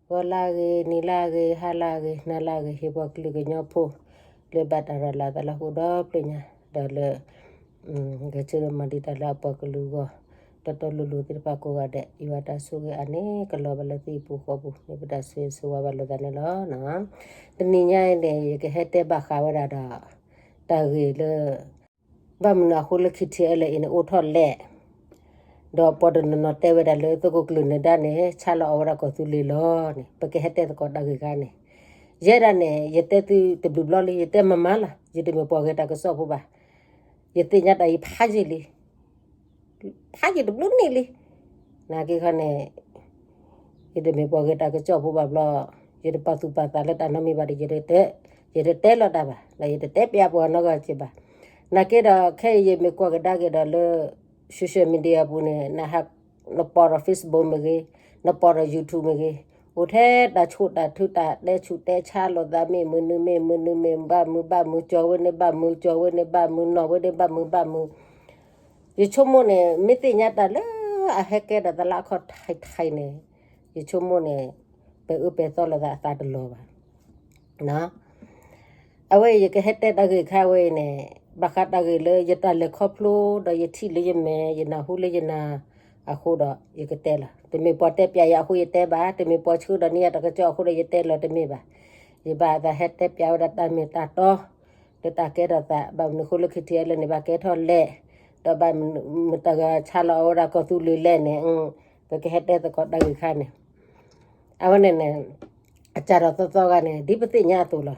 ဂီၤလၢဂ့ၤ, နံၤလၢဂ့ၤ, ဟါလၢဂ့ၤ, နၤလၢဂ့ၤ, ဟ့ၣ်ပှၤကလုာ်ကညီဖိ လၢဘၣ်တၢ်ရၤလီၤအသးလၢဟီၣ်ခိၣ်ဒီဖျၢၣ်ညါ, ဒီးလၢ ကဲဆၢမၤဒံးတၢ်လၢအပှၤကလုာ်အဂီၢ်, တီတီလိၤလိၤသ့ၣ်တဖၣ်ကိးဂၤဒဲး, ယွၤတၢ်ဆိၣ်ဂ့ၤအါန့ၣ် ကလီၤဘၣ်လၢသုဟံၣ်ပူၤဃီပူၤ, မ့ၢ်ပတၢ်ဆိၣ်ဂ့ၤဆိၣ်ဝါဘၣ်လိာ်သးန့ၣ်လီၤ. တနံၤညါအံၤန့ၣ် ယကဟဲတဲဘၣ်ဃးဝဲဒၣ်ဒီး တၢ်ဂ့ၢ်လၢ ဘၣ်မနုၤအဃိလၢ ခံထံအဲလၢအံၤန့ၣ် အိၣ်ထီၣ်လဲၣ်, ဒီးပှၤတနီၤနီၤတဲဝဲဒၣ်လၢသုးခိၣ်ကျၢၢ်နၢၤဒါန့ၣ် ဆါလီၤအီၤဝဲဒၣ်ကီၢ်သူလ့ၤလီၤန့ၣ် ပကဟဲတဲသကိးတၢ်ဂ့ၢ်ခါန့ၣ်, ယဲဒၣ်န့ၣ် ယတဲသုတဘျုးဘျီလံ, ယတဲမၤမၤလီၤ, ယတမ့ၢ်ပှၤဂဲၤတၢ်ကစီၣ်ဖိဘၣ်, ယသ့ၣ်ညါတၢ်အံၤဖးယံာ်လံ ဖးယံာ်တဘျုးနံၣ်လံ. နာ်က့ခီန့ၣ် ယတမ့ၢ်ပှၤဂဲၤတၢ်ကစီၣ်ဖိဘၣ်ဘျီ, ယတပာ်သူၣ်ပာ်သးလၢတၢ်နီတမံၤဘၣ်ဒီး ယတတဲလီၤတၢ်ဘၣ်, ဒီးယတတဲပျးပှၤနီတဂၤက့ၤဘၣ်. နာ်က့ဒီး ခဲအံၤယမ့ၢ်ကွၢ်ကဒါက့ၤဒီးလၢ social media ပူၤန့ၣ် နဟး နပိာ်ဒီး Facebook မ့ၢ်ဂ့ၤ, နပိာ်ဒီး YouTube မ့ၢ်ဂ့ၤ, အိၣ်ထဲတၢ်ဆိၣ်တၢ်ထု တၢ်တဲဆူၣ်တဲဆါလိာ်သး မ့ၢ်မနုၤမ့ၢ်မနုၤမ့ၢ်ဘၣ်မနုၤဘၣ်မနုၤ, ကၠီၤဝဲန့ၣ်ဘၣ်မနုၤ, ကၠီၤဝဲန့ၣ်ဘၣ်မနုၤ, နီၢ်ဝဲန့ၣ်ဘၣ်မနုၤဘၣ်မနုၤ. ယဆိကမိၣ်န့ၣ် မ့ၢ်သ့ၣ်ညါတၢ်လၢအဟဲကဲထီၣ်သးလၢအခီၣ်ထံးထံးန့ၣ်, ယဆိကမိၣ်န့ၣ် ပဲာ်အၢပဲာ်သီလိာ်သးအသးတလီၤဘၣ်. အဝဲအံၤယကဟဲတဲတၢ်ဂ့ၢ်ခါဝဲအံၤန့ၣ်, ဘၣ်ဃးတၢ်ဂ့ၢ်လၢယတၢ်လဲၤခီဖျိဒီးယထံၣ်လၢယမဲာ် ယနၢ်ဟူလၢယနၢ်အဃိဒီး ယကတဲလီၤ. တမ့ၢ်ပှၤတဲပျးယၤအဃိယတဲဘၣ်, တမ့ၢ်ပှၤဆှၢဒီးန့ၢ်ယၤတၢ်ကစီၣ်အဃိဒီးယတဲလီၤ တမ့ၢ်ဘၣ်. ယဘၣ်သးဟဲတဲပျးဝဲဒၣ်တၢ်မ့ၢ်တၢ်တီ လၢတၢ်ကဲထီၣ်သး, ဘၣ်မနုၤအဃိလၢ ခံထံအဲလၢန့ၣ် ဘၣ်ကဲထီၣ်လဲၣ်, ဒီးဘၣ်မတၤဂၤဆါလီၤအီၤဝဲဒၣ်ကီၢ်သူလ့ၤလဲၣ်န့ၣ်, ပကဟဲတဲသကိးတၢ်ဂ့ၢ်ခါန့ၣ်, အဝဲန့ၣ်န့ၣ် အစးထီၣ်သီသီဂၤန့ၣ် ဒ်ပသ့ၣ်ညါအသိးလီၤ.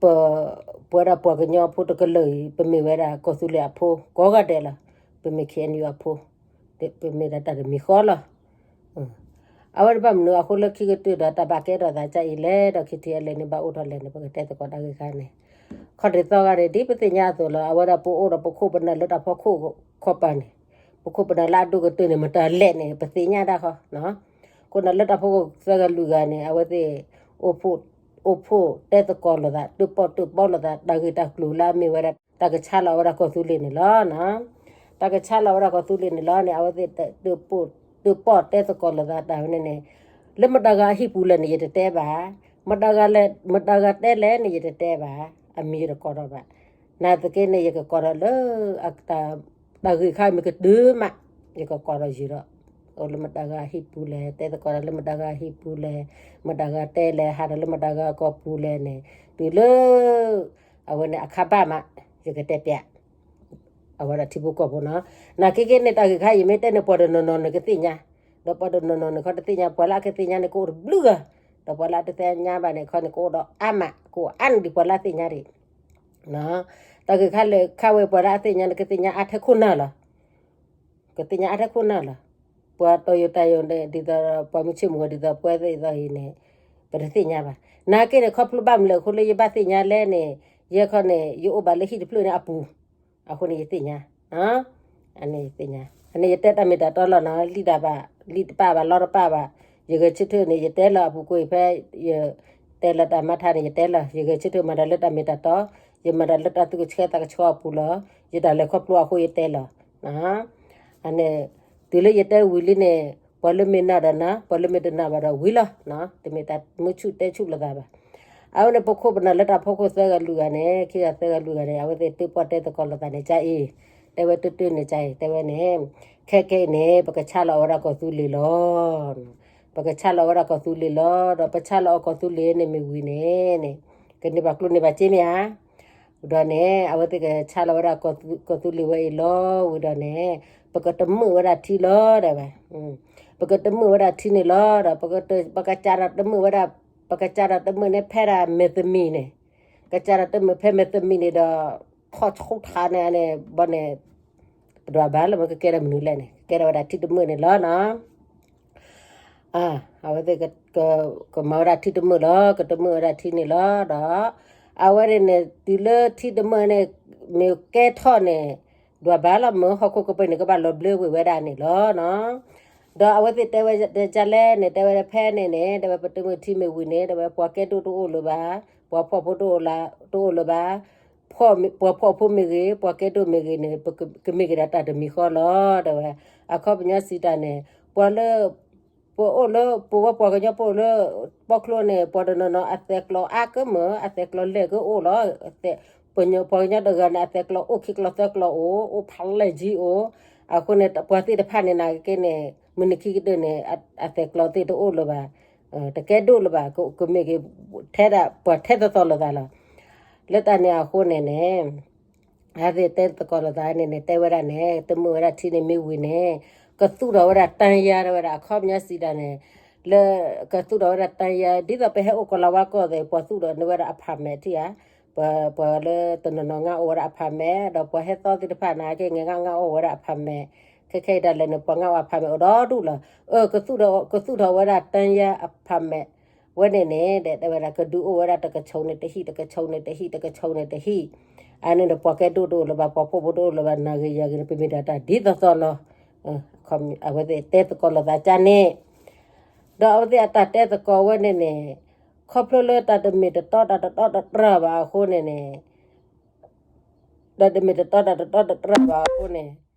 ပ ပဝဲဒၣ်ပှၤကညီဖိတကလုာ်အံၤ ပမ့ၢ်ဝဲဒၣ်ကီၢ်သူလ့ၤအဖိကိးဂၤဒဲးလီၤ. ပမ့ၢ် ခ့ၣ်အဲၣ်ယူၣ် အဖိ, ပမ့ၢ်ဒၣ်တၢ်တမံၤဃီလီၤ. အဝဲဒၣ်ဘၣ်မနုၤအဃိလၢခံကတၢၢ်ဒီး တၢ်ဘၣ်ကဲထီၣ်သးကအံၤလဲၣ်, ဒီး ခံထံအဲလၢန့ၣ် ဘၣ်အိၣ်ထီၣ်လဲၣ်န့ၣ် ပကတဲသကိးတၢ်ဂ့ၢ်ခါန့ၣ်, ခီၣ်ထံးသီဂၤန့ၣ် ဒ်ပသ့ၣ်ညါအသိးလီၤ. အဝဲဒၣ်ပအိၣ်ဒီးပခိၣ်ပနၢ်လၢတၢ်ဖီခိၣ်ခီပၤန့ၣ်, ပခိၣ်ပနၢ်လၢအဒိၣ်ကတၢၢ်န့ၣ် မတၤလဲၣ်န့ၣ် ပသ့ၣ်ညါဒၣ်ဃီ, ခိၣ်နၢ်လၢတၢ်ဖီခိၣ်သၢဂၤလွံၢ်ဂၤန့ၣ် အဝဲသ့ၣ် အိၣ်ဖှိၣ်တဲသကိးလိာ်သး, တၢၣ်ပီၣ်တၢၣ်ပီလိာ်သး တၢ်ဂ့ၢ်တၢ်ကျိၤလၢအမ့ၢ်ဝဲဒၣ် တၢ်ကဆါလီၤဝဲဒၣ်ကီၢ်သူလ့ၤန့ၣ်လီၤ. တၢ်ကဆါလီၤဝဲဒၣ်ကီၢ်သူလ့ၤန့ၣ်လီၤန့ၣ် အဝဲသ့ၣ် တၢၣ်ပီၣ်တဲသကိးလိာ်သးတၢ်ဝဲန့ၣ်န့ၣ်, လၢမတၤဂၤအဟံၣ်ပူၤလဲၣ်န့ၣ် ယတတဲဘၣ်, မတၤဂၤလဲၣ်, မတၤဂၤတဲလဲၣ်န့ၣ် ယတတဲဘၣ်, အမံၤယတကိးထီၣ်ဘၣ်. နာ်သက့န့ၣ် ယကကိးထီၣ်လၢ တၢ်ဂ့ၢ်ခါမ့ၢ်ကတုၤမး, ယကကိးထီၣ်ယုာ်ဒီး, အိၣ်လၢမတၤဂၤအဟံၣ်ပူၤလဲၣ်, တဲသကိးတၢ်လၢမတၤဂၤအဟံၣ်ပူၤလဲၣ်, မတၤဂၤတဲလဲၣ်, ဟးထီၣ်လၢမတၤဂၤအကီၢ်ပူၤလဲၣ်န့ၣ်, တုၤလၢ အဝဲန့ၣ်အခါဘၣ်မး ယကတဲပျး အဝဲဒၣ်ထံဖိကီၢ်ဖိနီၤ. နာ်က့က့န့ၣ် တၢ်ဂ့ၢ်ခါအံၤ ယမ့ၢ်တဲန့ၣ် ပှၤတနီၤနီၤန့ၣ်ကသ့ၣ်ညါ, ဒီးပှၤတနီၤနီၤန့ၣ်ခီတသ့ၣ်ညါ, ပှၤလၢအကသ့ၣ်ညါန့ၣ် ကအိၣ်တဘျုးဂၤ, ဒီးပှၤလၢအတသ့ၣ်ညါဘၣ်န့ၣ်ခီန့ၣ် ကအိၣ်ဒီးအါမး, ကအိၣ်အါန့ၢ်ဒံးပှၤလၢအသ့ၣ်ညါဒံး. တၢ်ဂ့ၢ်ခါလၢခါဝဲ ပှၤလၢအသ့ၣ်ညါန့ၣ် ကသ့ၣ်ညါအါထဲခိၣ်နၢ်လီၤ. ကသ့ၣ်ညါအါထဲခိၣ်နၢ်လီၤ. ပှၤတီၤယိၤတၢ်ယိၤန့ၣ် ဒ်သိးပှၤမုၢ်ဆ့ၣ်မုၢ်ဂီၤ ဒ်သိးပဝဲသ့ၣ်အသိးအံၤန့ၣ် ပတသ့ၣ်ညါဘၣ်. နာ်က့န့ၣ် ခီဖျိဘၣ်မနုၤလဲၣ်အဃိလၢယဘၣ်သ့ၣ်ညါလဲၣ်န့ၣ်, ယဲခီန့ၣ် ယအိၣ်ဘၣ်လၢဟံၣ်တဖျၢၣ်န့ၣ်အပူၤ, အဃိန့ၣ်ယသ့ၣ်ညါ အန့ၣ်ယသ့ၣ်ညါ, အန့ၣ်ယတဲတၢ်မ့ၢ်တၢ်တီလီၤနီၤ, လံၣ်တပၣ်ဘၣ် လီတပၣ်ဘၣ်, ယဂဲၤဆၢထၢၣ်န့ၣ် ယတဲလီၤအပူၤကွံာ်ဖဲ ယတဲလီၤတၢ်မၤထါန့ၣ် ယတဲလီၤ, ယဂဲၤဆၢထၢၣ်မၤတၢ်လၢတၢ်မ့ၢ်တၢ်တီ, ယမၤတၢ်လၢတၢ်သူၣ်ကဆှီသးကဆှီအပူၤလီၤ, ယတၢ်လဲၤခီဖျိအဃိယတဲလီၤ. အန့ၣ် တုၤလၢယတဲဝံၤလံန့ၣ် ပှၤလၢမ့ၢ်နာ်ဒီးနာ်, ပှၤလၢမ့ၢ်တနာ်ဘၣ်ဒီးဝံၤလီၤ, တမ့ၢ်တၢ်မုာ်ဆူၣ်တဲဆူၣ်လိာ်သးဘၣ်. အဝဲန့ၣ် ပခိၣ်ပနၢ်လၢတၢ်ဖီခိၣ်သၢဂၤလွံၢ်ဂၤန့ၣ် ခံဂၤသၢဂၤလွံၢ်ဂၤန့ၣ် အဝဲသ့ၣ်တၢၣ်ပီၣ်တဲသကိးလိာ်သးန့ၣ် ကအံၤ, တဲဝဲတၢၣ်တၢၣ်န့ၣ်ကအံၤ, တဲဝဲန့ၣ် ခဲကနံၣ်အံၤန့ၣ် ပကဆါလီၤအီၤဝဲဒၣ်ကီၢ်သူလ့ၤလီၤ. ပကဆါလီၤအီၤဝဲဒၣ်ကီၢ်သူလ့ၤလီၤ, ဒီးပဆါလီၤအီၤကီၢ်သူလ့ၤန့ၣ်မ့ၢ်ဝံၤန့ၣ်န့ၣ် ကန့ၢ်ဘၣ်ကျိၣ်န့ၢ်ဘၣ်စ့မ့ၢ်ဧါ. ဝံၤဒီးန့ၣ် အဝဲသ့ၣ်ကဆါလီၤဝဲဒၣ်ကီၢ်သူလ့ၤဝဲအံၤလီၤ. ဝံၤဒီးန့ၣ် ပကတမုာ်ဝဲဒၣ်ထံလီၤ တဲဝဲ. ပကတမုာ်ဝဲဒၣ်ထံန့ၣ်လီၤ. ဒီးပကစးဒီးတမုာ်ဝဲဒၣ်, ပကစးဒီးတမုာ်န့ၣ် ဖဲဒၣ်မဲာ်သမံၤန့ၣ်, ကစးဒီးတမုာ်ဖဲမဲာ်သမံၤန့ၣ်ဒီး ထီၣ်ဆိထါန့ၣ်န့ၣ် ဘီန့ၣ် ပဒွးဘၣ်လၢမ့ၢ်ကကဲထီၣ်မနုၤလဲၣ်န့ၣ် ကကဲထီၣ်ဝဲဒၣ်ထံတမုာ်န့ၣ်လီၤနီၤ. အဝဲသ့ၣ် ကမၤဝဲဒၣ်ထံတမုာ်လီၤ, ကတမုာ်ဝဲဒၣ်ထံန့ၣ်လီၤ. ဒီး အဝဲန့ၣ်န့ၣ် တုၤလၢထံတမုာ်န့ၣ် မ့ၢ်ကဲထီၣ်န့ၣ် ဒွးဘၣ်လီၤမ့ၢ်ဟီၣ်ခိၣ်ကပၤန့ၣ် ကဘၣ်လီၤဘျၢကွံာ်ဝဲဒၣ်န့ၣ်လီၤနီၤ. ဒီးအဝဲသ့ၣ်တဲဝဲဒ်လဲၣ်န့ၣ် တဲဝဲဒၣ်ဖဲန့ၣ်န့ၣ် တဲဝဲပတမုာ်ထံမ့ၢ်ဝံၤန့ၣ် တဲဝဲပှၤကဲဒိၣ်တအိၣ်လၢၤဘၣ်, ပှၤဖှီၣ်ဖိတအိၣ်လၢၤဘၣ်, ပှၤဖှီၣ်ဖိမ့ၢ်ဂ့ၤ ပှၤကဲဒိၣ်မ့ၢ်ဂ့ၤန့ၣ် ကမ့ၢ်က့ၤဒၣ်တၢ်တမံၤဃီလီၤ တဲဝဲ. အခီပညီစံးတၢ်န့ၣ် ပှၤလၢ ပအိၣ်လၢ ပဝဲပှၤကညီပအိၣ်လၢ ပီၣ်ချၢန့ၣ် ပှၤတနီၤနီၤအသဲးကျိးအါကမၢ အသဲးကျိးလဲၢ်ကအိၣ်လီၤ. ပှၤကညီတဂၤန့ၣ် အသဲးကျိးအိၣ်ခံကျိးသၢကျိးအိၣ် အိၣ်ဖးလဲၢ်ကံအိၣ်. အဃိန့ၣ် ပှၤသ့ၣ်တဖၣ်န့ၣ် နာ်က့န့ၣ် မုၢ်နံၤခံကတၢၢ်န့ၣ် အသဲးကျိးသ့ၣ်တအိၣ်လၢၤဘၣ်, တကဲဒိၣ်လၢၤဘၣ်, ကမ့ၢ်က့ၤ ထဲဒၣ် ပှၤထဲသိးသိးလိာ်သးလီၤ. လၢတၢ်န့ၣ်အဃိန့ၣ်န့ၣ် အဝဲသ့ၣ်တဲသကိးလိာ်သးန့ၣ်န့ၣ် တဲဝဲဒၣ်န့ၣ် တမုာ်ဝဲဒၣ်ထံန့ၣ်မ့ၢ်ဝံၤန့ၣ် ကသူၣ်ထီၣ်ဝဲဒၣ်တၢ်ယါ တဲဝဲဒၣ် အခီပညီစံးဒၣ်န့ၣ် လၢ ကသူၣ်ထီၣ်ဝဲဒၣ်တၢ်ယါ ဒ်သိးပဟဲအိၣ်ကီၤလၤဝါကီၢ်သ့ၣ် ပှၤသူၣ်ထီၣ်န့ၢ်ဝဲဒၣ် apartment ထံၣ်ဧါ, ပှၤ ပှၤလၢတနီၤနီၤ ငါအိၣ်ဝဲဒၣ် apartment ဒီးပှၤဟဲသီသ့ၣ်တဖၣ်နာ်က့ ငါ ငါအိၣ်ဝဲဒၣ် apartment, ခဲခဲအံၤဒၣ်လဲာ်န့ၣ် ပှၤငါအိၣ် apartment အိၣ်ဒီဒူၣ်လီၤ. အၢ ကသူၣ်ထီၣ် ကသူၣ်ထီၣ်ဝဲဒၣ်တၢ်ယါ apartment ဝဲန့ၣ်န့ၣ် တဲဝဲဒၣ် ကဒုးအိၣ်ဝဲဒၣ်တကဆိးန့ၣ်တဟံၣ် တကဆိးန့ၣ်တဟံၣ် တကဆိးန့ၣ်တဟံၣ်, အန့ၣ်ဒီးပှၤကဲဒိၣ်တအိၣ်လၢၤဘၣ် ပှၤဖှီၣ်ဖိတအိၣ်လၢၤဘၣ် နၤဂ့ၤယၤဂ့ၤန့ၣ် ပမ့ၢ်ဒၣ်တၢ်ဒ်သိးသိးလီၤ. အဝဲသ့ၣ်တဲသကိးလိာ်သးကၢ်န့ၣ် ဒီးအဝဲသ့ၣ်အတၢ်တဲသကိးဝဲန့ၣ်န့ၣ် ခီဖျိလၢတၢ်တမ့ၢ်တတီတၢ်တတီတတြၢ်ဘၣ်အဃိန့ၣ်န့ၣ် တၢ်တမ့ၢ်တတီတၢ်တတီတတြၢ်ဘၣ်အဃိန့ၣ်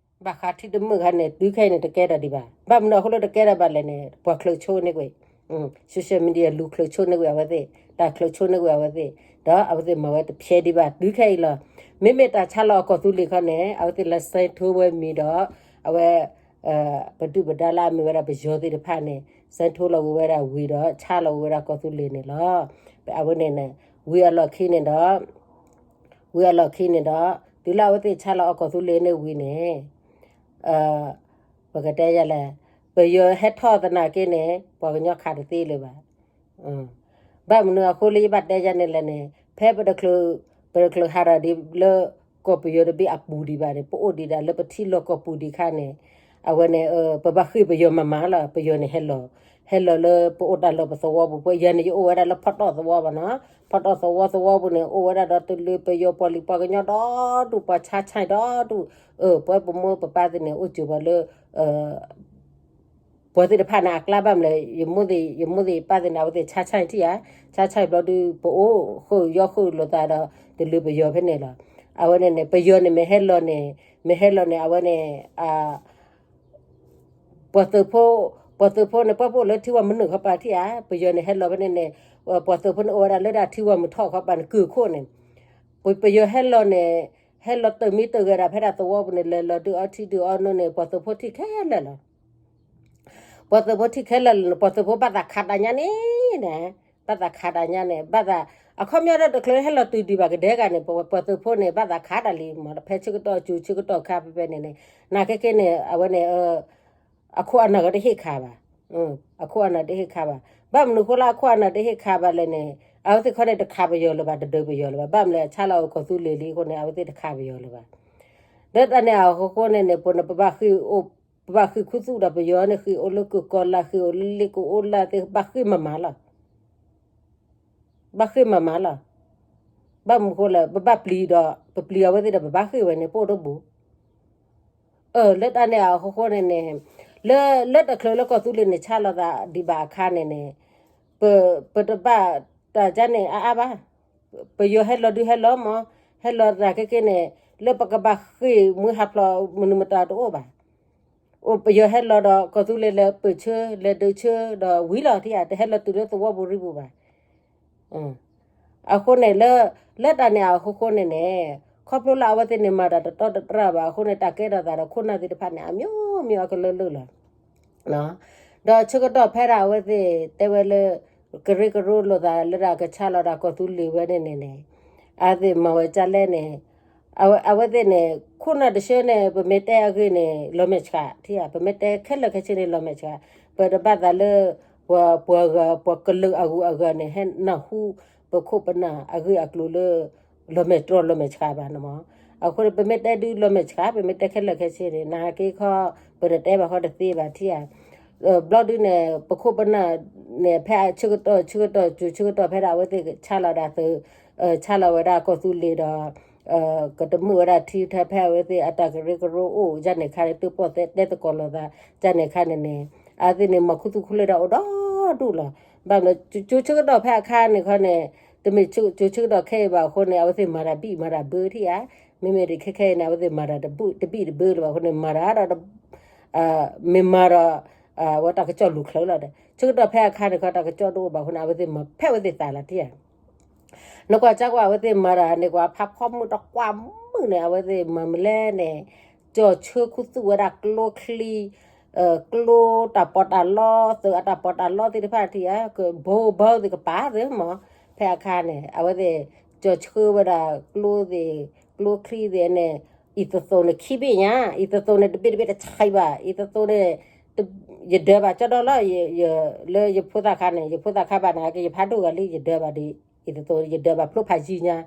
ဘၣ်ဃးထံတမုာ်ခါန့ၣ် တုၤခဲအံၤန့ၣ် တကဲထီၣ်ဒံးဘၣ်. ဘၣ်မနုၤအဃိလၢတကဲထီၣ်ဘၣ်လဲၣ်န့ၣ် ပှၤချုးဆိန့ၢ်ကွံာ် social media လူၤချုးဆိန့ၢ်ကွံာ်အဝဲသ့ၣ်, တၢ်ချုးဆိန့ၢ်ကွံာ်အဝဲသ့ၣ်, ဒီးအဝဲသ့ၣ်မၤဝဲတဖျဲးဒံးဘၣ် တုၤခဲအံၤလီၤ. မ့မ့ၢ်တၢ်ဆါလီၤအကီၢ်သူလ့ၤခီန့ၣ် အဝဲသ့ၣ်လဲၤ sign ထိုးဝဲမံၤဒီး အဝဲ ပဒုၣ်ပဒါလၢအမ့ၢ်ဝဲဒၣ်ပယီၤသ့ၣ်တဖၣ်န့ၣ် sign ထိုးလီၤဝံၤဝဲဒၣ်ဝံၤဒီး ဆါလီၤဝံၤဝဲဒၣ်ကီၢ်သူလ့ၤန့ၣ်လီၤ. အဝဲန့ၣ်န့ၣ် ဝံၤအလီၢ်ခံန့ၣ်ဒီး ဝံၤအလီၢ်ခံန့ၣ်ဒီး တုၤလၢအဝဲသ့ၣ်ဆါလီၤအကီၢ်သူလ့ၤန့ၣ်ဝံၤန့ၣ် ပကတဲယၤလဲၣ်, ပယီၤဟဲထီၣ်သနာ်က့န့ၣ် ပှၤကညီခးတသ့လၢၤဘၣ်. ဘၣ်မနုၤအဃိလၢယဘၣ်တဲယၤန့ၣ်လဲၣ်န့ၣ် ဖဲပတချုး ပတချုးဟးထီၣ်ဒံးလၢ ကီၢ်ပယီၤတဘ့ၣ်အပူၤဒံးဘၣ်န့ၣ် ပအိၣ်ဒံးဒၣ်လၢပထံလီၢ်ကီၢ်ပူၤဒံးခါန့ၣ် အဝဲန့ၣ် ပဘၣ်ဃ့ၢ်ပယီၤမၤမၤလီၤ. ပယီၤန့ၣ်ဟဲလီၤ ဟဲလီၤလၢပအိၣ်တၢ်လီၢ်ပသဝီပူၤ ပယၤန့ၣ် ယအိၣ်ဝဲဒၣ်လၢဖီတီၣ်သဝီဘၣ်နီၤ. ဖီတီၣ်သဝီသဝီပူၤန့ၣ် အိၣ်ဝဲဒၣ်ဒီးတလၢပယီၤပှၤလံၤပှၤကညီဒီဒူၣ် ပှၤဆါဆါဒီဒူၣ်, ပဝဲပမိၢ်ပပၢ်သ့ၣ်န့ၣ် အိၣ်စၢၤပှၤလၢ ပှၤသ့ၣ်တဖၣ်န့ၣ် အကျါဘၣ်မလဲၣ် ယမိၢ်သ့ၣ် ယမိၢ်သ့ၣ်ယပၢ်သ့ၣ်န့ၣ် အဝဲသ့ၣ်ဆါဆါထံၣ်ဧါ, ဆါဆါဘျီဒုး ပအိၣ်ဃုာ်ယီၤဃုာ်လိာ်သးဒီး တလၢပယီၤဖဲန့ၣ်လီၤ. အဝဲန့ၣ်န့ၣ် ပယီၤန့ၣ်မ့ၢ်ဟဲလီၤန့ၣ် မ့ၢ်ဟဲလီၤန့ၣ် အဝဲန့ၣ် ပှၤသုးဖိ ပှၤသုးဖိန့ၣ် ပှၤပအိၣ်လၢထံဝၢ်မုၢ်နုာ်ခီပၤထံၣ်ဧါ, ပယီၤန့ၣ်ဟဲလီၤဖဲန့ၣ်န့ၣ် ပှၤသုးဖိန့ၣ်အိၣ်ဝဲဒၣ်လၢဒၣ်ထံဝၢ်မုၢ်ထီၣ်ခီပၤန့ၣ် ကုၢ်ခိၣ်န့ၣ် ပယီၤဟဲလီၤန့ၣ် ဟဲလီၤတၢ်မံတၢ်ဂဲၤဒၣ်ဖဲဒၣ်သဝီပူၤန့ၣ် လဲၤလီၤဒုးအီထံဒုးအီနိန့ၣ် ပှၤသုးဖိထံၣ်ခဲလၢာ်လီၤ. ပှၤသုးဖိထံၣ်ခဲလၢာ်လီၤန့ၣ် ပှၤသုးဖိဘၣ်သးခးတၢ်ညါန့ၣ် ဘၣ်သးခးတၢ်ညါန့ၣ် ဘၣ်သး အခီပညီဒီးတချုးဟဲလီၤတုၤဒံးဘၣ်ကဒဲဂၤန့ၣ် ပှၤသုးဖိန့ၣ် ဘၣ်သးခးတၢ်လံ မ့ၢ်ဖဲဆၢကတီၢ်စူၤဆၢကတီၢ်ခါဖဲဖဲန့ၣ်န့ၣ် နာ်က့က့န့ၣ် အဝဲန့ၣ် အခိၣ်အနၢ်ဂ့ၤတဟ့ၣ်ခးဘၣ်, အခိၣ်အနၢ်တဟ့ၣ်ခးဘၣ်. ဘၣ်မနုၤအဃိလၢအခိၣ်အနၢ်တဟ့ၣ်ခးဘၣ်လဲၣ်န့ၣ် အဝဲသ့ၣ်ခီန့ၣ်တခးပယီၤလၢၤဘၣ် တဒုးပယီၤလၢၤဘၣ်. ဘၣ်မနုၤလဲၣ် ဆါလီၤအကီၢ်သူလ့ၤလံအဃိန့ၣ် အဝဲသ့ၣ်တခးပယီၤလၢၤဘၣ်. ဒီးတၢ်န့ၣ်အဃိဃိန့ၣ်န့ၣ် ပန့ၣ် ပဘၣ်ဃ့ၢ်အိၣ် ပဘၣ်ဃ့ၢ်ခူသူၣ်ဒီးပယီၤန့ၣ် ဃ့ၢ်အိၣ်လၢကကီၤလၢ် ဃ့ၢ်အိၣ်လၢလ့ကအိၣ်လၢသ့ၣ် ဘၣ်ဃ့ၢ်မၤမၤလီၤ. ဘၣ်ဃ့ၢ်မၤမၤလီၤ. ဘၣ်မနုၤဃိလဲၣ် ပဘၣ်ပျံၤဒီး ပပျံၤအဝဲသ့ၣ်ဒီး ပဘၣ်ဃ့ၢ်ဝဲန့ၣ် ပအိၣ်တဘူၣ် အၢ လၢတၢ်န့ၣ်အဃိဃိန့ၣ်န့ၣ် လၢ လၢတချုးလၢကီၢ်သူလ့ၤန့ၣ် ဆါလီၤသးဒံးဘၣ်အခါန့ၣ်န့ၣ် ပ ပတဘၣ်တၢ်ကါန့ၣ်အါအါဘၣ်. ပယီၤဟဲလီၤဒုးဟဲလီၤမး ဟဲလီၤသးက့က့န့ၣ် လၢပကဘၣ်ဃ့ၢ်မှံဟးဖျိးမနုၤမတၤတအိၣ်ဘၣ်. အိၣ်ပယီၤဟဲလီၤဒီး ကီၢ်သူလ့ၤလဲၤပၢၢ်ဆၢ လဲၤဒုးဆၢဒီးဝံၤလီၤထံၣ်ဧါ တဟဲလီၤတုၤလၢသဝီပူၤရံပူၤဘၣ်. အဃိန့ၣ် လၢ လၢတၢ်န့ၣ်အဃိဃိန့ၣ်န့ၣ် ခီဖျိလၢအဝဲသ့ၣ်န့ၣ် မၤတၢ်တတီတတြၢ်ဘၣ်အဃိန့ၣ် တၢ်ကဲထီၣ်သးဒီးခိၣ်နၢ်သ့ၣ်တဖၣ်န့ၣ် အမျိုးမျိုးအကလုာ်လုာ်လီၤ. ဒီးဆၢကတီၢ်ဖဲဒၣ်အဝဲသ့ၣ်တဲဝဲလၢ ကရၢကရိလိာ်သးလၢဒၣ်ကဆါလီၤဒၣ်ကီၢ်သူလ့ၤဝဲန့ၣ်န့ၣ်န့ၣ် အဝဲသ့ၣ်မၤဝဲဒ်လဲၣ်န့ၣ် အဝဲ အဝဲသ့ၣ်န့ၣ် ခိၣ်နၢ်တဆၢန့ၣ် ပမ့ၢ်တဲအဂ့ၢ်န့ၣ် လီၤမဲာ်ဆှး ထံၣ်ဧါ ပမ့ၢ်တဲခဲလၢာ်ခဲဆ့န့ၣ် လီၤမဲာ်ဆှး ပတဘၣ်သးလၢ ပှၤ ပှၤဂၤ ပှၤကလုာ်အဂုၤအဂၤန့ၣ် ဟဲနၢ်ဟူ ပခိၣ်ပနၢ်အဂ့ၢ်အကျိၤလၢ လီၤမဲာ်တြီလီၤမဲာ်ဆှးဘၣ်န့ၣ်မး. အဃိန့ၣ် ပမ့ၢ်တဲဒုးလီၤမဲာ်ဆှး ပမ့ၢ်တဲခဲလၢာ်ခဲဆ့န့ၣ် နာ်က့ခီ ပတတဲဘၣ်ဃီတသ့ဘၣ်ထံၣ်ဧါ. ဘျီဒုးန့ၣ် ပခိၣ်ပနၢ်န့ၣ် ဖဲအဆၢကတီၢ် ဆၢကတီၢ် ကၠိဆၢကတီၢ်ဖဲဒၣ်အဝဲသ့ၣ်ဆါလီၤဒၣ်သုး ဆါလီၤဝဲဒၣ်ကီၢ်သူလ့ၤဒီး ကတမုာ်ဝဲဒၣ်ထံထဲဖဲအဝဲသ့ၣ်အတၢ်ကရၢကရိအိၣ် ယၤန့ၣ်ခါန့ၣ် သုးပီၣ်သဲတဲသကိးလိာ်သး ယၤန့ၣ်ခါန့ၣ်န့ၣ် အဝဲသ့ၣ်န့ၣ် မၤခူသူၣ်ခူလ့ၢ်ဒီးအိၣ်ဒီဒူၣ်လီၤ. ဘၣ်မနုၤ ကၠိဆၢကတီၢ်ဖဲအခါန့ၣ်ခီန့ၣ် တမ့ၢ်ကၠိဆၢကတီၢ်ခဲအံၤဘၣ်အဃိန့ၣ် အဝဲသ့ၣ်မၤတၢ်ဘံၣ်မၤတၢ်ဘၢထံၣ်ဧါ. မ့မ့ၢ်ဒ်ခဲခဲအံၤန့ၣ် အဝဲသ့ၣ်မၤတၢ်တဘံၣ်တဘၢလၢၤဘၣ်အဃိန့ၣ် မၤတၢ်ဒီး မ့ၢ်မၤဒီး အဝဲတၢ်ကစီၣ်လူၤချၢလီၤဒီး ဆၢကတီၢ်ဖဲအခါန့ၣ်ခီ တၢ်ကစီၣ်တအိၣ်ဘၣ်အဃိန့ၣ် အဝဲသ့ၣ်မၤဖဲအဝဲသ့ၣ်သးလီၤတံၢ်ဧါ. နကွၢ်ကၢ်ကွၢ် အဝဲသ့ၣ်မၤတၢ်န့ၣ် ကွၢ်ဖးဖီမုၢ်တကွၢ်မုၢ်န့ၣ် အဝဲသ့ၣ်မၤမနုၤလဲၣ်န့ၣ် ကၠီၣ်ဆၢခူသူၣ်ဝဲဒၣ်ကျိချံ ကျိတၢ်ပီးတၢ်လီ သုးအတၢ်ပီးတၢ်လီသ့ၣ်တဖၣ်ထံၣ်ဧါ ကဘိဘီသ့ၣ်ကပၤသ့ၣ်မး ဖဲအခါန့ၣ် အဝဲသ့ၣ် ကၠီၣ်ဆၢဝဲဒၣ်ကျိသ့ၣ် ကျိချံသ့ၣ်န့ၣ် အံၤသသိးန့ၣ်ခံဘ့ၣ်ညါ အံၤသသိးန့ၣ်တဘ့ၣ်တဘ့ၣ်တဆံးဘၣ် အံၤသသိးန့ၣ် ယဒၢးဘၣ်ကၠီဒီလီၤ လၢယဖိသၣ်ခါန့ၣ် ယဖိသၣ်ခါဘၣ်န့ၣ် ကယဖးဒိၣ်ဂၤလံ ယဒၢးဘၣ်ဒ် အံၤသသိး ယဒၢးဘၣ်ဖျိဖးယံၤညါ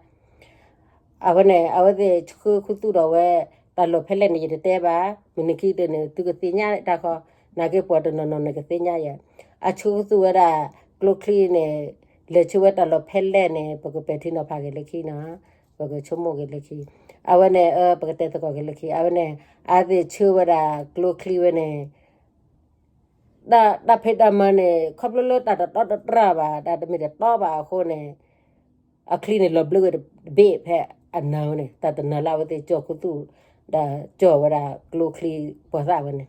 အဃိန့ၣ် အဝဲသ့ၣ်ဆှၢခူသူၣ်ဒီးဝဲ တၢ်လီၢ်ဖဲလဲၣ်န့ၣ် ယတတဲဘၣ် မုၢ်နံၤခံကတၢၢ်န့ၣ် သုကသ့ၣ်ညါတၢ်ဃီ နာ်က့ပှၤတနီၤနီၤန့ၣ်ကသ့ၣ်ညါယၤ အဆှၢခူသူၣ်ဝဲဒၣ် ကျိချံန့ၣ် လဲၤဆှၢဝဲတၢ်လီၢ်ဖဲလဲၣ်န့ၣ် ပကပဲာ်ထံနီၤဖးက့ၤလၢခံနီၤ ပကဆိကမိၣ်က့ၤလၢခံ အဝဲန့ၣ် ပကတဲသကိးက့ၤလၢခံ အဝဲန့ၣ် အဝဲသ့ၣ်ဆှၢဝဲဒၣ်ကျိချံဝဲန့ၣ် တၢ်ဖံးတၢ်မၤန့ၣ် ခီဖျိလၢတၢ်တတီတတြၢ်ဘၣ် တၢ်တမ့ၢ်တတီဘၣ်အဃိန့ၣ် အချံန့ၣ်လီၤဘျၢဝဲတဘ့ၣ်ဖဲအနၤဝဲန့ၣ် တၢ်တနၤလၢအဝဲသ့ၣ်ကၠီၣ်ခူသူၣ် ဒီးကၠီၣ်ဝဲဒၣ်ကျိချံပှၤသၣ်ဝဲန့ၣ်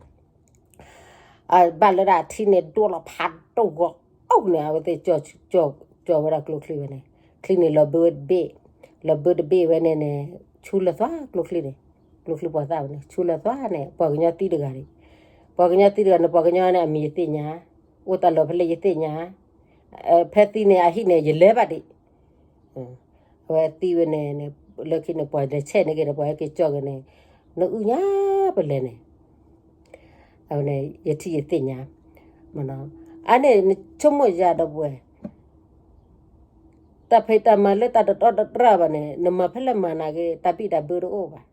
အဘၣ်လၢဒၣ်အထံန့ၣ်ဒိၣ်လီၤဖးဒိၣ်ဂီၤအိၣ်န့ၣ် အဝဲသ့ၣ် ကၠီၣ်ဝဲဒၣ်ကျိချံဝဲန့ၣ် ချံန့ၣ်လီၤဘျၢဝဲတဘ့ၣ် လီၤဘျၢတဘ့ၣ်ဝဲန့ၣ်န့ၣ် ဆူလဲၤသွါကျိချံန့ၣ် ကျိချံပှၤသၣ်ဝဲန့ၣ် ဆူလဲၤသွါန့ၣ် ပှၤကညီသံတဂၤန့ၣ် ပှၤကညီသံတဂၤန့ၣ် ပှၤကညီန့ၣ် အမံၤယသ့ၣ်ညါ အိၣ်တၢ်လီၢ်ဖဲလဲၣ်ယသ့ၣ်ညါ ဖဲသံန့ၣ် အဟံၣ်န့ၣ် ယလဲၤဘၣ်ဒံး အဝဲသံဝဲန့ၣ် လၢခံန့ၣ် ပှၤလဲၤဆဲးန့ၢ်က့ၤဒီး ပှၤဟဲက့ၤကၠီၣ်က့ၤန့ၣ် နအုၣ်ညါပလဲၤန့ၣ် အဝဲန့ၣ် ယထံၣ်ယသ့ၣ်ညါ အန့ၣ် နဆိကမိၣ်ယၤဒီပုၢ်ဝဲၢ် တၢ်ဖံးတၢ်မၤလၢတၢ်တတီတတြၢ်ဘၣ်န့ၣ် နမၤဖဲလဲၣ်မၤနာ်က့ တၢ်ဘံၣ်တၢ်ဘၢတအိၣ်ဘၣ်.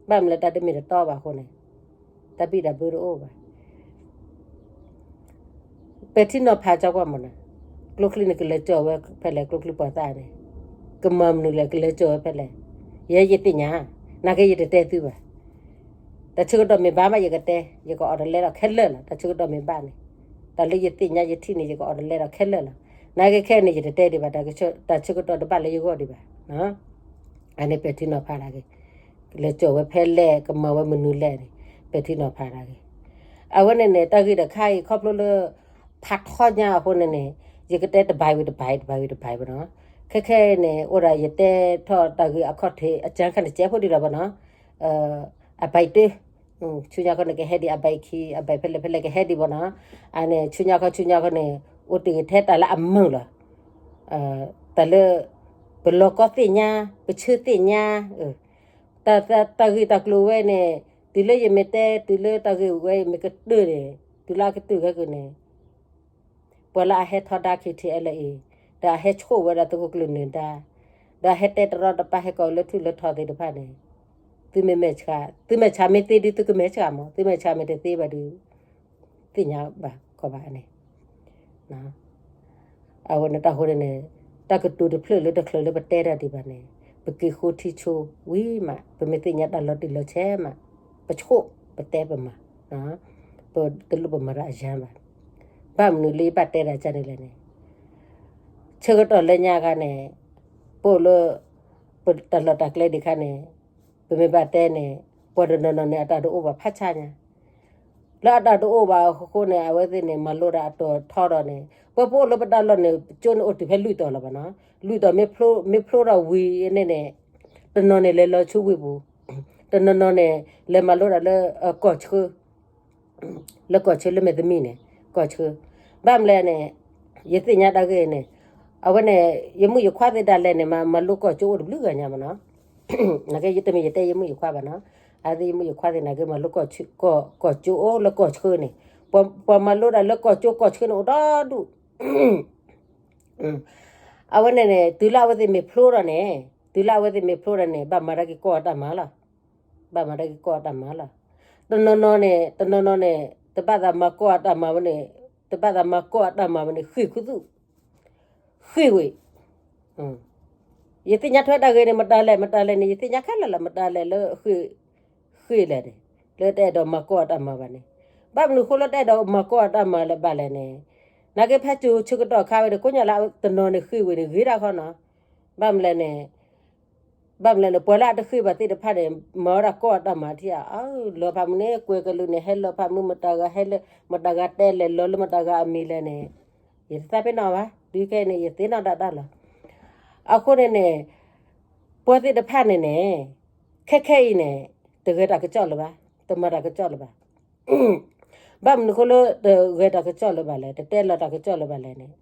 ဘၣ်မနုၤလဲၣ် တၢ်တမ့ၢ်တတီဘၣ်အဃိန့ၣ် တၢ်ဘံၣ်တၢ်ဘၢတအိၣ်ဘၣ်. ပဲာ်ထံနီၤဖးကၠီကွၢ်မးနီၤ, ကျိချံန့ၣ် ကလဲၤကၠီၣ်ဝဲဖဲလဲၣ် ကျိချံပှၤသၣ်န့ၣ်, ကမၤမနုၤလဲၣ် ကလဲၤကၠီၣ်ဝဲဖဲလဲၣ်, ယဲယသ့ၣ်ညါ, နာ်က့ယတတဲသုဘၣ်. တၢ်ဆၢကတီၢ်မ့ၢ်ဘၣ်မး ယကတဲ, ယကအိးထီၣ်လဲဒီးခဲလၢာ်လီၤ. တၢ်ဆၢကတီၢ်မ့ၢ်ဘၣ်န့ၣ်, တၢ်လၢယသ့ၣ်ညါယထံၣ်န့ၣ် ယကအိးထီၣ်လဲဒီးခဲလၢာ်လီၤ. နာ်က့ခဲအံၤန့ၣ် ယတတဲဒံးဘၣ်, တၢ်ဆၢကတီၢ်တဘၣ်လၢယဂီၢ်ဒံးဘၣ်. အန့ၣ်ပဲာ်ထံနီၤဖးတၢ်ဂ့ၤ, လဲၤကၠီၣ်ဝဲဖဲလဲၣ် ကမၤဝဲမနုၤလဲၣ်န့ၣ် ပဲာ်ထံနီၤဖးတၢ်ဂ့ၤ. အဝဲန့ၣ်န့ၣ် တၢ်ဂ့ၢ်တခါအံၤ ခီဖျိလၢ ဖးထီညါအဃိန့ၣ်န့ၣ် ယကတဲတဘၣ်ဝံၤတဘၣ် တဘၣ်ဝံၤတဘၣ်ဘၣ်နီၤ. ခဲခဲအံၤန့ၣ် အိၣ်ဒၣ်ယတဲထီၣ်တၢ်ဂ့ၢ်အခီၣ်ထံး အကၢခါန့ၣ်ကဲဖိဒံးလီၤဘၣ်နီၤ. အဘၣ်တၢ် ဆူညါခီန့ၣ်ကဟဲဒံး အဘၣ်ခံ အဘၣ်ဖဲလဲၣ်ဖဲလဲၣ်ကဟဲဒံးဘၣ်နီၤ. အန့ၣ် ဆူညါခီ ဆူညါခီန့ၣ် အိၣ်တ့ၢ်ထဲတၢ်လၢအမုာ်လီၤ. တၢ်လၢ ပလီၢ်ကီသ့ၣ်ညါ ပဆၢသ့ၣ်ညါ တၢ်ဂ့ၢ်တၢ်ကျိၤဝဲန့ၣ် တုၤလၢယမ့ၢ်တဲ တုၤလၢတၢ်ဂ့ၢ်ဝဲမ့ၢ်ကတၢၢ်န့ၣ် တုၤလၢအကတၢၢ်ခဲကန့ၣ် ပှၤလၢအဟဲထီဒါ ခ့ထံအဲလ်အ့ ဒီးအဟဲဆိၣ်ဝဲဒၣ်သုးခိၣ်ကျၢၢ်နၢၤဒါ ဒီးအဟဲတဲတရီတပါဟဲကိးလၢထူၣ်လၢထီသ့ၣ်တဖၣ်န့ၣ် သုမ့ၢ်မဲာ်ဆှး သုမဲာ်ဆှးမ့ၢ်သ့ဒုး သုကမဲာ်ဆှးမး သုမဲာ်ဆှးမ့ၢ်တသ့ဘၣ်ဒုး သ့ၣ်ညါဘၣ်ကီးဘၣ်န့ၣ် အဝဲန့ၣ်တၢ်ဃိန့ၣ်န့ၣ် တၢ်ကတိၤတဖျၢၣ်လၢတချုးလၢပတဲတၢ်ဒံးဘၣ်န့ၣ် ပက့ၤဃိထံဆိဝံၤမး ပမ့ၢ်သ့ၣ်ညါတၢ်လီၤတံၢ်လီၤဆဲးမး ပဆိၣ်ပတဲပမၤ ပတလိၣ်ပမၤတၢ်အယါဘၣ်. ဘၣ်မနုၤလၢယဘၣ်တဲတၢ်ကန့ၣ်လဲၣ်န့ၣ် ဆၢကတီၢ်လၢညါခါန့ၣ် ပအိၣ်လၢ ပတၢ်လီၢ်တၢ်ကျဲဒံးခါန့ၣ် ပမ့ၢ်ဘၣ်တဲန့ၣ် ပှၤတနီၤနီၤန့ၣ် အတၢ်တအိၣ်ဘၣ်ဖးဆါညါ လၢအတၢ်တအိၣ်ဘၣ်အဃိန့ၣ် အဝဲသ့ၣ်န့ၣ် မၤလိဒၣ်အတီၤထီဒီးန့ၣ် ပှၤပအိၣ်လၢပတၢ်လီၢ်န့ၣ် ကၠိန့ၣ်အိၣ်တုၤဖဲလွံၢ်တီၤလီၤဘၣ်နီၤ. လွံၢ်တီၤမ့ၢ်ဖျိ မ့ၢ်ဖျိထီၣ်ဝံၤန့ၣ်န့ၣ် တနီၤန့ၣ်လဲၤလီၤဆူဝ့ၢ်ပူၤ တနီၤနီၤန့ၣ် လဲၤမၤလိဒၣ်လၢ ကီၢ်ဆၢ လၢကီၢ်ဆၢလၢမဲာ်သမံးန့ၣ် ကီၢ်ဆၢ ဘၣ်မနုၤလဲၣ်န့ၣ် ယသ့ၣ်ညါတၢ်ဂ့ၢ်န့ၣ် အဝဲန့ၣ် ယမုၣ်ယခွါသ့ၣ်ဒၣ်လဲာ်န့ၣ် မၤလိကီၢ်ကၠိအိၣ်တဘျုးဂၤညါမးနီၤ. နာ်က့ယတမ့ၢ်ယတဲယမုၣ်ယခွါဘၣ်နီၤ. အဝဲသ့ၣ်ယမုၣ်ယခွါသ့ၣ်နာ်က့မၤလိကီၢ်ကၠိအိၣ်လၢကီၢ်ဆၢန့ၣ် ပှၤမၤလိဒၣ်လၢကီၢ်ကၠိကီၢ်ဆၢန့ၣ်အိၣ်ဒီဒူၣ် အဝဲန့ၣ်န့ၣ် တုၤလၢအဝဲသ့ၣ်မ့ၢ်ဖျိဒီးန့ၣ် တုၤလၢအဝဲသ့ၣ်မ့ၢ်ဖျိဒီးန့ၣ် ဘၣ်မၤတၢ်က့ၤကီၢ်အတၢ်မၤလီၤ. ဘၣ်မၤတၢ်က့ၤကီၢ်အတၢ်မၤလီၤ. တနီၤနီၤန့ၣ် တနီၤနီၤန့ၣ် တဘၣ်သးမၤကီၢ်အတၢ်မၤဝဲန့ၣ် တဘၣ်သးမၤကီၢ်အတၢ်မၤဝဲန့ၣ် ဃ့ၢ်ခူသူၣ် ဃ့ၢ်ဝဲ ယသ့ၣ်ညါထွဲတၢ်ဂ့ၢ်န့ၣ် မတၤလဲၣ် မတၤလဲၣ်န့ၣ် ယသ့ၣ်ညါခဲလၢာ်လီၤ မတၤလဲၣ်လၢ ဃ့ၢ်လဲၣ်န့ၣ် လၢတအဲၣ်ဒိးမၤကီၢ်အတၢ်မၤဘၣ်န့ၣ် ဘၣ်မနုၤဃိလၢတအဲၣ်ဒိးမၤကီၢ်အတၢ်မၤလၢၤဘၣ်လဲၣ်န့ၣ် နာ်က့ဖဲကၠိဆၢကတီၢ်ခါဝဲဒီး ကိးညါလၢတနီၤန့ၣ်ဃ့ၢ်ဝဲန့ၣ် ဂ့ၤတၢ်ခီနီၤ ဘၣ်မနုၤလဲၣ်န့ၣ် ဘၣ်မနုၤလဲၣ်န့ၣ် ပှၤလၢအတဃ့ဘၣ်သ့ၣ်တဖၣ်န့ၣ် မၤဝဲဒၣ်ကီၢ်အတၢ်မၤထံဧါ, အၢ လီၤဖးမုၢ်န့ၣ် ကွဲးကလုာ်န့ၣ် ဟဲလီၤဖးမုၢ် မတၤဂၤဟဲလၢ မတၤဂၤတဲလဲၤလီၤလၢမတၤဂၤအမံၤလဲၣ်န့ၣ်, ယတသးပ့ၤနီၣ်ဘၣ်, တုၤခဲအံၤန့ၣ် ယသ့ၣ်နီၣ်ဒၣ်တၢ်လီၤ. အဃိန့ၣ်န့ၣ် ပှၤသ့ၣ်တဖၣ်န့ၣ်န့ၣ် ခဲခဲအံၤန့ၣ် တဂဲၤတၢ်ကစီၣ်လၢၤဘၣ်, တမၤတၢ်ကစီၣ်လၢၤဘၣ်. ဘၣ်မနုၤအဃိလၢတဂဲၤတၢ်ကစီၣ်လၢၤဘၣ်လဲၣ်, တတဲလီၤတၢ်ကစီၣ်လၢၤဘၣ်လဲၣ်န့ၣ်,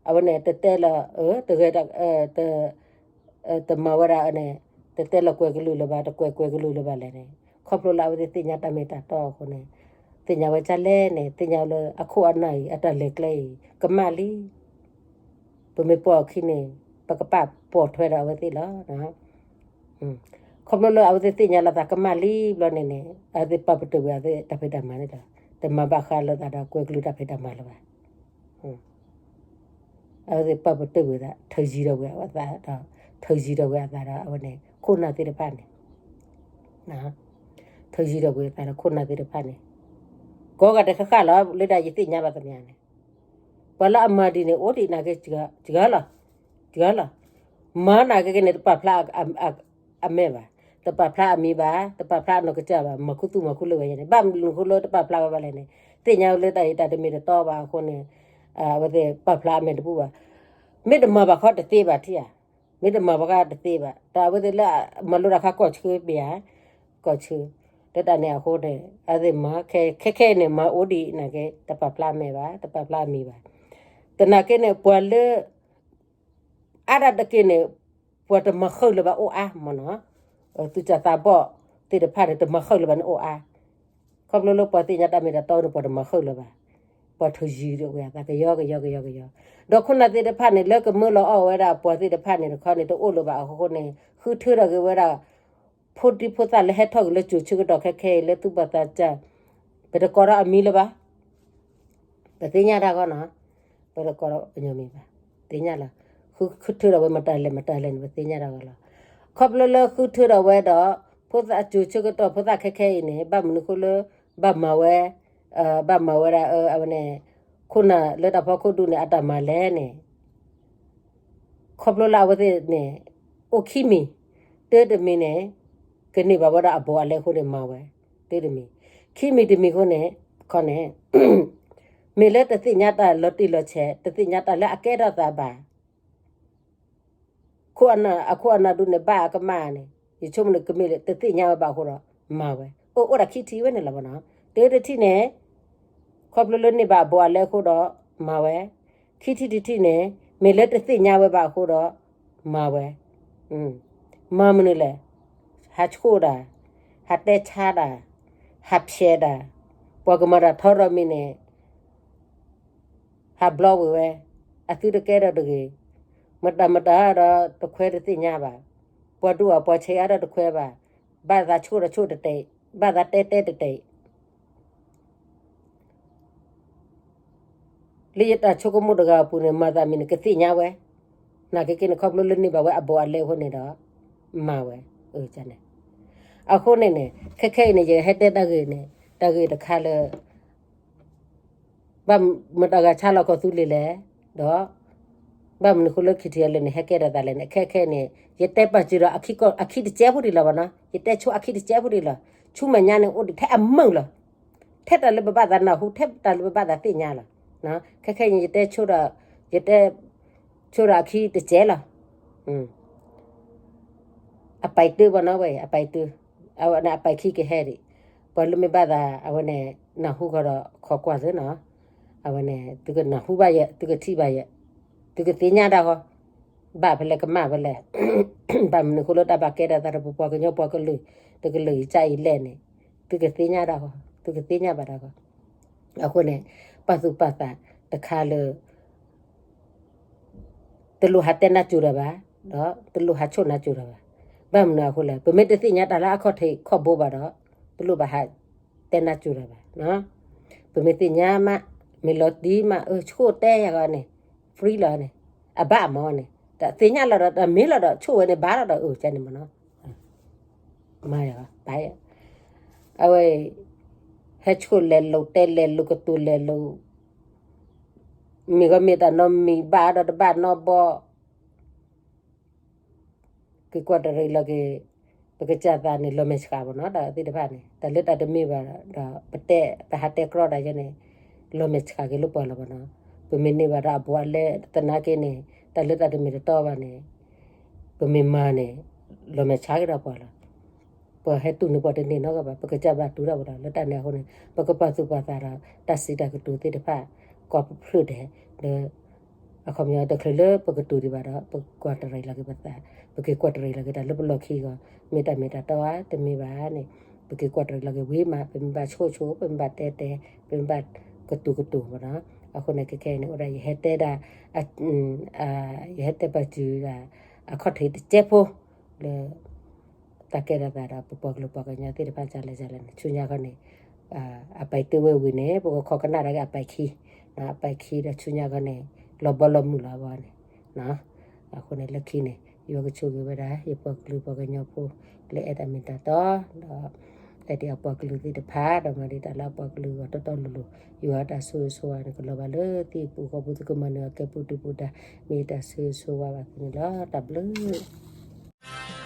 အဝဲန့ၣ် တတဲလီၤ, တဂဲၤတၢ်, တမၤဝဲဒၣ်န့ၣ်, တတဲလီၤကွဲးကလုာ်လၢၤဘၣ်, တကွဲးကွဲးကလုာ်လၢၤဘၣ်လဲၣ်န့ၣ်, ခီဖျိလၢအဝဲသ့ၣ်သ့ၣ်ညါတၢ်မ့ၢ်တၢ်တီအဃိန့ၣ်, သ့ၣ်ညါဝဲဒ်လဲၣ်န့ၣ် သ့ၣ်ညါလၢအခိၣ်အနၢ်အံၤ အတၢ်လဲၤကျဲအံၤ ကမၣ်လံ. ပမ့ၢ်ပိာ်အခံန့ၣ် ပကပာ်ပိာ်ထွဲဒီးအဝဲသ့ၣ်လီၤ. ခီဖျိလၢအဝဲသ့ၣ်သ့ၣ်ညါလီၤသးကမၣ်လံဘျီန့ၣ်န့ၣ် အဝဲသ့ၣ်ပာ်ပတုာ်ဝဲအဝဲသ့ၣ်တၢ်ဖံးတၢ်မၤန့ၣ်လီၤ. တမၤဘၣ်ဃးလိာ်သးဒီးကွဲးကလုာ်တၢ်ဖံးတၢ်မၤလၢၤဘၣ်. အဝဲသ့ၣ်ပာ်ပတုာ်ဝဲဒၣ် ထုးယံၤဒီးဝဲအသးဒီး ထုးယံၤဒီးဝဲအသးဒီးအဝဲန့ၣ် ခိၣ်နၢ်သ့ၣ်တဖၣ်န့ၣ်, ထုးယံၤဒီးဝဲအသးဒီးခိၣ်နၢ်သ့ၣ်တဖၣ်န့ၣ်, ကိးဂၤဒဲးဃၣ်ဃၣ်လီၤ လၢဒၣ်ယသ့ၣ်ညါဘၣ်သ့ၣ်ညါန့ၣ်, ပှၤလၢအမၤဒ်န့ၣ် အိၣ်ဒံးနာ်က့ စှၤလီၤ, စှၤလီၤ, မၤနာ်က့က့ၤန့ၣ် တပာ်ဖျါအမဲာ်ဘၣ်, တပာ်ဖျါအမံၤဘၣ်, တပာ်ဖျါအနီၢ်ကစၢ်ဘၣ်, မၤခူသူၣ်မၤခူလၢဝဲယဲန့ၣ်, ဘၣ်မနုၤအဃိလၢတပာ်ဖျါဝဲဘၣ်လဲၣ်န့ၣ်, သ့ၣ်ညါလၢတၢ်အံၤတၢ်တမ့ၢ်တတီဘၣ်အဃိန့ၣ်, အဝဲသ့ၣ်ပာ်ဖျါအမဲာ်တဘူၣ်ဘၣ်. မ့ၢ်တမၤဘၣ်ခီတသ့ဘၣ်ထံၣ်ဧါ, မ့ၢ်တမၤဘၣ်ခီတသ့ဘၣ်, တၢ်အဝဲသ့ၣ်လၢမၤလိတၢ်ခါကီၢ်ဆၢဘၣ်ဧါ, ကီၢ်ဆၢ, လၢတၢ်န့ၣ်အဃိန့ၣ် အဝဲသ့ၣ်မၤ ခဲခဲအံၤန့ၣ် မၤအိၣ်ဒံးနာ်က့ တပာ်ဖျါအမဲာ်ဘၣ်, တပာ်ဖျါအမံၤဘၣ်. သနာ်က့န့ၣ် ပှၤလၢ အါဒၣ်တက့ၢ်န့ၣ် ပှၤတမၤဃုာ်လၢၤဘၣ်အိၣ်အါမ့ၢ်နီၤ, သုးကၠၣ်သးဘီၣ်သ့ၣ်တဖၣ်န့ၣ် တမၤဃုာ်လၢၤဘၣ်န့ၣ်အိၣ်အါ, ခီဖျိလၢပှၤသ့ၣ်ညါတၢ်မ့ၢ်တၢ်တီန့ၣ် ပှၤတမၤဃုာ်လၢၤဘၣ်, ပှၤထုးယံၤဒီးဝဲအသးကယီကယီကယီကယီ, ဒီးခိၣ်နၢ်သ့ၣ်တဖၣ်န့ၣ် လၢကမၢလီၤအီၣ်ဝဲဒၣ်ပှၤသ့ၣ်တဖၣ်န့ၣ်တခီန့ၣ် တအိၣ်လၢၤဘၣ်အဃိန့ၣ် ဃုထၢထီၣ်က့ၤဝဲဒၣ် ဖိဒံဖိသၣ်လၢဟဲထီၣ်က့ၤလၢကၠိၤဆၢကတီၢ်ခဲခဲအံၤလၢသူၣ်ဘၣ်သးစၢ်, ပတကိးထီၣ်အမံၤလၢၤဘၣ် ပသ့ၣ်ညါတၢ်ဂီၢ်နီၤ, ပတကိးထီၣ်ပညီမံၤဘၣ်, သ့ၣ်ညါလီၤ, ဃုထၢထီၣ်ဝဲမတၤလဲၣ်မတၤလဲၣ်န့ၣ် ပသ့ၣ်ညါတၢ်ဂီၢ်လီၤ. ခီဖျိလၢဃုထၢထီၣ်ဝဲဒီး ဖိသၣ်ကၠိၤဆၢကတီၢ်ဖိသၣ်ခဲခဲအံၤန့ၣ် ဘၣ်မနုၤဃိလၢ ဘၣ်မၤဝဲ, ဘၣ်မၤဝဲဒၣ်အဝဲန့ၣ် ခိၣ်နၢ်လၢတၢ်ဖီခိၣ်ဒူၣ်န့ၣ် အတၢ်မၤလဲၣ်န့ၣ် ခီဖျိလၢအဝဲသ့ၣ်န့ၣ် အိၣ်ခံမံၤ, တၢတမံၤန့ၣ် ကန့ၢ်ဘၣ်ဝဲဒၣ်အဘူးအလဲအဃိန့ၣ်မၤဝဲ, တၢတမံၤ, ခံမံၤတမံၤအဃိန့ၣ် ခီန့ၣ် မ့ၢ်လၢတသ့ၣ်ညါတၢ်လီၤတံၢ်လီၤဆဲး တသ့ၣ်ညါတၢ်လၢအကဲထီၣ်သးဘၣ် ခိၣ်အနၢ် အခိၣ်အနၢ်ဒူၣ်န့ၣ် ဘၣ်အကမၣ်န့ၣ် ယဆိကမိၣ်န့ၣ် ကမ့ၢ်တသ့ၣ်ညါဝဲဘၣ်အဃိဒီး မၤဝဲ, အိၣ်အိၣ်ဒၣ်ခံထံၣ်ဝဲန့ၣ်လီၤဘၣ်နီၤ. တၢတထံၣ်န့ၣ် ခီဖျိလၢန့ၢ်ဘၣ်အဘူးအလဲအဃိဒီး မၤဝဲ, ခံထံၣ်တထံၣ်န့ၣ် မ့ၢ်လၢတသ့ၣ်ညါဝဲဘၣ်အဃိဒီး မၤဝဲ, မၤမနုၤလဲၣ်, ဟးဆိၣ်တၢ်, ဟးတဲဆါတၢ်, ဟးဖျဲးတၢ်, ပှၤကမၤတၢ်ထီထီၣ်မံၤန့ၣ် ဟးဘျီဝံၤဝဲ, အသုတကဲထီၣ်တဂ့ၤ, မတၤမတၤဒီးတခွဲးတသ့ၣ်ညါဘၣ်, ပှၤဒိၣ်အပှၤဆံးအါဒီးတခွဲးဘၣ်, ဘၣ်သးဆိၣ်ဒီးဆိၣ်တတဲာ်, ဘၣ်သးတဲတဲတတဲာ် လၢယတၢ်ဆိကမိၣ်တဂၤအပူၤန့ၣ် မၤသးမံၤန့ၣ် ကသ့ၣ်ညါဝဲ, နာ်က့က့န့ၣ် ခီဖျိလၢန့ၢ်ဘၣ်ဝဲအဘူးအလဲအဃိန့ၣ်ဒီး မၤဝဲ, အဃိန့ၣ်န့ၣ် ခဲခဲအံၤန့ၣ် ယဟဲတဲတၢ်ဂ့ၢ်န့ၣ် တၢ်ဂ့ၢ်တခါလၢ ဘၣ်မတၤဂၤဆါလီၤကီၢ်သူလ့ၤလဲၣ်, ဒီး ဘၣ်မနုၤဃိလၢ ခံထံၣ်အလၢာ်န့ၣ် ဟဲကဲထီၣ်သးလဲၣ်န့ၣ် ခဲခဲန့ၣ် ယတဲပာ်စၢၤဒီးအခံတစဲးဖိဒံးလီၤဘၣ်နီၤ, ယတဲဆိအခံတစဲးဖိဒံးလီၤ, ဆူမဲာ်ညါန့ၣ် အိၣ်ဒံးထဲအမုာ်လီၤ, ထဲတၢ်လၢပဘၣ်သးနၢ်ဟူ ထဲတၢ်လၢပဘၣ်သးသ့ၣ်ညါလီၤ, ခဲခဲအံၤ ယတဲဆိဒီး ယတဲဆိဒီးအခံတစဲးလီၤ. အပာ်တ့ၢ်ဘၣ်နီၤဝဲ အပာ်တ့ၢ်, အဝဲန့ၣ်အပာ်ခံကဟဲဒံး, ပှၤလၢမ့ၢ်ဘၣ်သး အဝဲန့ၣ် နၢ်ဟူဃီဒီးခိးကွၢ်သ့နီၤ, အဝဲန့ၣ် သုကနၢ်ဟူဘၣ်ယဲ သုကထံၣ်ဘၣ်ယဲ, သုကသ့ၣ်ညါတၢ်ဃီ, ဘၣ်ဖဲလဲၣ်ကမၣ်ဖဲလဲၣ်, ဘၣ်မနုၤဃိလၢတၢ်ဘၣ်ကဲထီၣ်သးဒီးပပှၤကညီပှၤကလုာ် တကလုာ်အံၤကၢ်အံၤလဲၣ်န့ၣ်, သုကသ့ၣ်ညါတၢ်ဃီ, သုကသ့ၣ်ညါဘၣ်တၢ်ဃီ, အဃိန့ၣ် ပာ်သူၣ်ပာ်သးတခါလၢ တလိၣ်ဟးတဲနါစိၤတၢ်ဘၣ်, ဒီးတလိၣ်ဟးဆိၣ်နါစိၤတၢ်ဘၣ်. ဘၣ်မနုၤအဃိလဲၣ်, ပမ့ၢ်တသ့ၣ်ညါတၢ်လၢအခီၣ်ထံးခီၣ်ဘိဘၣ်ဒီး တလိၣ်ဘၣ်ဟးတဲနါစိၤတၢ်ဘၣ်. ပမ့ၢ်သ့ၣ်ညါမး, မ့ၢ်လီၤတံၢ်မး, အၢ ဆိၣ်တဲယၤဂီၤန့ၣ်, free လီၤန့ၣ်, အဘၣ်အမၤန့ၣ်, တသ့ၣ်ညါလီၤဒီး တမ့ၢ်လီၤဒီး ဆိၣ်ဝဲန့ၣ် ဘၣ်လီၤဒီး အၢ ကန့ၣ်မ့ၢ်နီၤ မၤယၤ, အဝဲ ဟဲဆိၣ်လဲၤလိာ်တဲလဲၤလိာ်ကတိၤလဲၤလိာ်, မ့ၢ်ဂီၤမ့ၢ်တၢ်နီတမံၤဘၣ်ဒီးတဘၣ်နီတဘျီ, က ပက့ၤကွၢ်တရံးလီၤက့ၤ ပကစၢ်သးန့ၣ် လီၤမဲာ်ဆှးဘၣ်နီၤ ဒီးသ့ၣ်တဖၣ်န့ၣ် တၢ်လၢတၢ်တမ့ၢ်ဘၣ်ဒီး ပတဲ ပဟးတဲကြီတၢ်ယဲန့ၣ် လီၤမဲာ်ဆှးက့ၤလၢပှၤလီၤဘၣ်နီၤ. ပမ့ၢ်န့ၢ်ဘၣ်ဒီးအဘူးအလဲသနာ်က့န့ၣ် တၢ်လၢတၢ်တမ့ၢ်တတီဘၣ်န့ၣ် ပမ့ၢ်မၤန့ၣ် လီၤမဲာ်ဆှးက့ၤဒီးပှၤလီၤ. ပှၤဟဲတူၢ်န့ၢ်ပှၤတန့ၢ်နီတဂၤဘၣ်, ပကစၢ်ဘၣ်တူၢ်တၢ်ပှၤဒီး လၢတၢ်န့ၣ်အဃိန့ၣ် ပကပာ်သူၣ်ပာ်သးဒီး တၢ်စံးတၢ်ကတိၤသ့ၣ်တဖၣ် ကိးဖျၢၣ်ဒဲး လၢ အခီပညီတချုးလၢပကတူၢ်ဒံးဘၣ်ဒီး ပကွၢ်တရံးလီၤက့ၤပသး, ပက့ၤကွၢ်တရံးလီၤက့ၤတၢ်လၢပလီၢ်ခံဂီၢ် မ့ၢ်တၢ်မ့ၢ်တၢ်တီဧါ တမ့ၢ်ဘၣ်န့ၣ် ပက့ၤကွၢ်တရံးလီၤက့ၤဝံၤမး ပမ့ၢ်ဘၣ်ဆိၣ်ဆိၣ် ပမ့ၢ်ဘၣ်တဲတဲ ပမ့ၢ်ဘၣ်ကတိၤကတိၤမ့ၢ်နီၤ. အဃိန့ၣ် ခဲခဲအံၤန့ၣ် အိၣ်ဒၣ်ယဟဲတဲဒၣ် ယဟဲတဲပာ်စုၤဒၣ် အခီၣ်ထံးတစဲးဖိ လၢ တၢ်ကဲထီၣ်သးဒီး ပပှၤကလုာ်ပှၤကညီသ့ၣ်တဖၣ် ကလဲၣ်ကလဲၣ်န့ၣ် ဆူညါခီန့ၣ် အပာ်တ့ၢ်ဝဲဝံၤန့ၣ် ပကခိးကနၣ်ဒၣ်က့ၤအပာ်ခံ, အပာ်ခံဒီးဆူညါခီန့ၣ် လီၤဘီလီၤမုၢ်လီၤဘီန့ၣ်. အဃိန့ၣ်လၢခံန့ၣ် ယွၤကဆိၣ်ဂ့ၤဝဲဒၣ် ယပှၤကလုာ်ပှၤကညီဖိ လၢအဲၣ်တၢ်မ့ၢ်တၢ်တီ ဒီး အဲၣ်ဒိးအပှၤကလုာ်သ့ၣ်တဖၣ် ဒီးမၤဒံးတၢ်လၢအပှၤကလုာ်အဂီၢ်တီတီလိၤလိၤ, ယွၤတၢ်ဆိၣ်ဂ့ၤဆိၣ်ဝါန့ၣ် ကလီၤဘၣ်လၢသုပူၤဃီပူၤ သုကမၤနၢၤအီၤကဲပူၤဒုပူၤဒါ မ့ၢ်တၢ်ဆိၣ်ဂ့ၤဆိၣ်ဝါဘၣ်သုန့ၣ်လီၤ. တၢ်ဘျုး